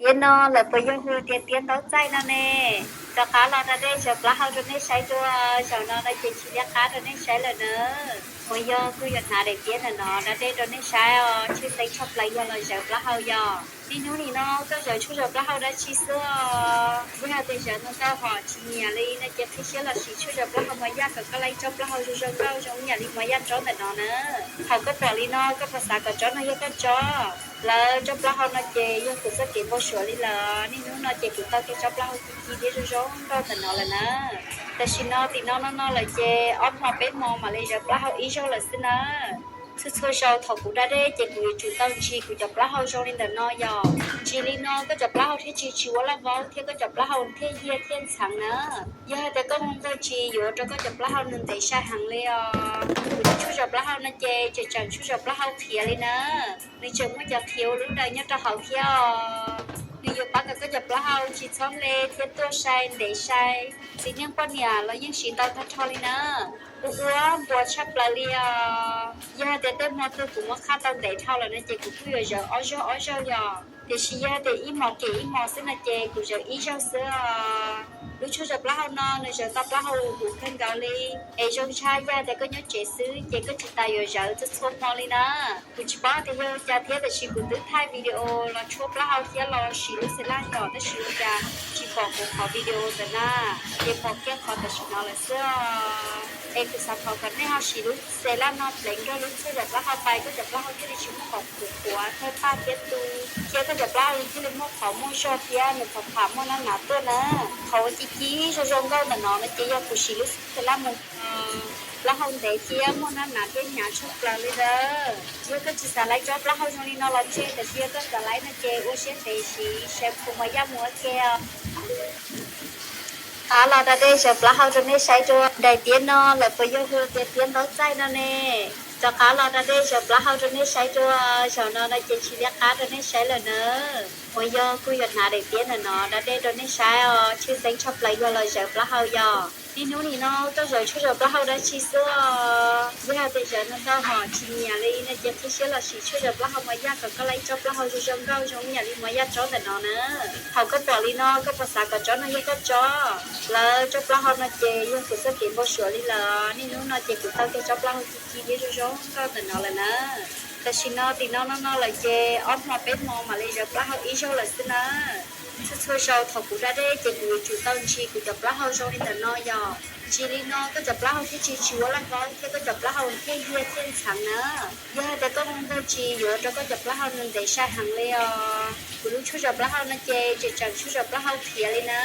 Tiab no lawv puas yog hu tias tiab ntaub txaij no ne? Rov qab los da dej zaws plaub hau rau nej saib dua. Zaum no no ces tsis liab qab rau nej saib lawm na. Uas yog kuj yuav hnav daim tiab ntawm no da dej rau nej saib os, tshwj xeeb tshaj plaws yog los zaws plaub hau yog. Niaj hnub nim no koj zaws tshuaj zaws plaub hau dab tsi xwb os? Yog hais tias zaws ntau ntau hom tsis nyiam li no ces qhib siab los sim tshuaj zaws plaub hau mos yaj kom koj laib tsob plaub hau zoo zoo nkauj zoo ib yam li mos yaj tsob ntawm no na. Thaum koj pom li no koj puas xav kom tsob no yog koj tsob? Lawv tsob plaub hau no ces yog kuv txoj kev npau suav li lawm. Niaj hnub no ces kuv tau kiag tsob plaub hau ci ci thiab zoo zoo nkauj ntawm no lawm na. Tam sim no tim no no no lawm ces ob hmo peb hmo mam li zaws plaub hau ib zaug lawm xwb na. Txhua txhua zaus thaum kuv da dej ces kuv yuav tsum tau ntsis kuv cov plaub hau zoo li ntawm no yog. Ntsis li no koj cov plaub hau thiaj tsis tsis ua laj vaub thiab koj cov plaub hau thiaj yiag thiaj ntxheev na. Yog hais tias koj nquag ntsis yuav ua rau koj cov plaub hau nws ntev sai heev li os. Kuv tshuaj zaws plaub hau no ces tseem tseem tshuaj zaws plaub hau qhiav li na. Nws tseem muaj cov qhiav ua lub daws nyob rau hauv thiab os. Nws yuav pab kom koj cov plaub hau tsis txhob nple thiab tuaj sai ntev sai. Txiv neej poj niam los yeej siv ntau tag nrho li na. Ua ua npuas tshaj plaws li os. Yog hais tias tej hmo twg kuv muab qhaj tau ntev dhau lawm no ces kuv kuj yuav zaws ob zaug ob zaug yog. Tiam sis yog hais tias ib hmos kem ib hmos xwb no ces kuv zaws ib zaug xwb os. Lub tshuaj zaws plaub hau no nws zaws tau plaub hau huv kawg nkaus li. Es zoo tshaj yog hais tias koj nyob tsev xwb ces koj tsis tas yuav zaws txhua txhua hmo li na. Kuv tsis paub tias yog ua cas thiab tiam sis kuv twb thaij video los tshuaj plaub hau thiab los sim lub xev laj yom, tab sis ua cas tsis pom kuv qhov video ntawd na, ces pom kiag qhov tam sim no lawm xwb os. Es kuv xav thov kom nej ho sim lub xev laj no pleev nrog lub tshuaj zaws plaub hau pais, koj cov plaub hau thiaj li tsis muaj qhov qhuav qhuav thawj paj thiab tu, thiab koj cov plaub hau thiaj li muaj qhov muaj zog thiab nws qhov pham muaj nab nav tuaj na. Qhov uas ci ci zoo zoo nkauj ntawm no no ces yog kuv sim lub xev laj mus plaub hau ntev thiab muaj nab nav thiab hnyav tshaj plaws li ntawd. Yog koj tsis xav laib tsob plaub hau zoo li no los tseg, tiam sis yog koj xav laib no ces ua siab ntev siv shampoo mos yaj mus ua ke os. Rov qab los da dej zaws plaub hau rau nej saib dua. Daim tiab no lawv puas yog hu tias tiab ntaub txaij no ne? Rov qab los da dej zaws plaub hau rau nej saib dua. Zaum no no ces tsis liab qab rau nej saib lawm na. Uas yog kuj yuav hnav daim tiab ntawm no da dej rau nej saib os, tshwj xeeb tshaj plaws yog los zaws plaub hau yog. Niaj hnub nim no koj zaws tshuaj zaws plaub hau dab tsi xwb os? Yog hais tias zaws ntau ntau hom tsis nyiam li no ces qhib siab los sim tshuaj zaws plaub hau mos yaj kom koj laib tsob plaub hau zoo zoo nkauj zoo ib yam li mos yaj tsob ntawm no na. Thaum koj pom li no koj puas xav kom tsob no yog koj tsob? Lawv tsob plaub hau no ces yog kuv txoj kev npau suav li lawm. Niaj hnub no ces kuv tau kiag tsob plaub hau ci ci thiab zoo zoo nkauj ntawm no lawm na. Tam sim no tim no no no lawm ces ob hmo peb hmo mam li zaws plaub hau ib zaug lawm xwb na. Txhua txhua zaus thaum kuv da dej ces kuv yuav tsum tau ntsis kuv cov plaub hau zoo li ntawm no yog. Ntsis li no koj cov plaub hau thiaj tsis tsis ua laj vaub thiab koj cov plaub hau thiaj yiag thiaj ntxheev na. Yog hais tias koj nquag ntsis yuav ua rau koj cov plaub hau nws ntev sai heev li os. Kuv lub tshuaj zaws plaub hau no ces tseem tseem tshuaj zaws plaub hau qhiav li na.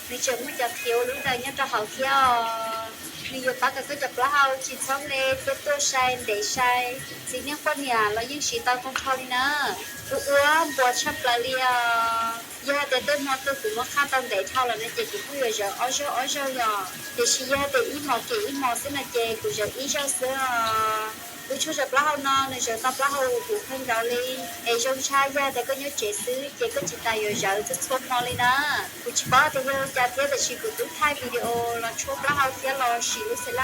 Nws tseem muaj cov qhiav ua lub daws nyob rau hauv thiab os. Nws yuav pab kom koj cov plaub hau tsis txhob nple thiab tuaj sai ntev sai. Txiv neej poj niam los yeej siv tau tag nrho li na. Ua ua npuas tshaj plaws li os. Yog hais tias tej hmo twg kuv muab qhaj tau ntev dhau lawm no ces kuv kuj yuav zaws ob zaug ob zaug yog. Tiam sis yog hais tias ib hmos kem ib hmos xwb no ces kuv zaws ib zaug xwb os. Lub tshuaj zaws plaub hau no nws zaws tau plaub hau huv kawg nkaus li. Es zoo tshaj yog hais tias koj nyob tsev xwb ces koj tsis tas yuav zaws txhua txhua hmo li na. Kuv tsis paub tias yog ua cas thiab tiam sis kuv twb thaij video los tshuaj plaub hau thiab los sim lub xev laj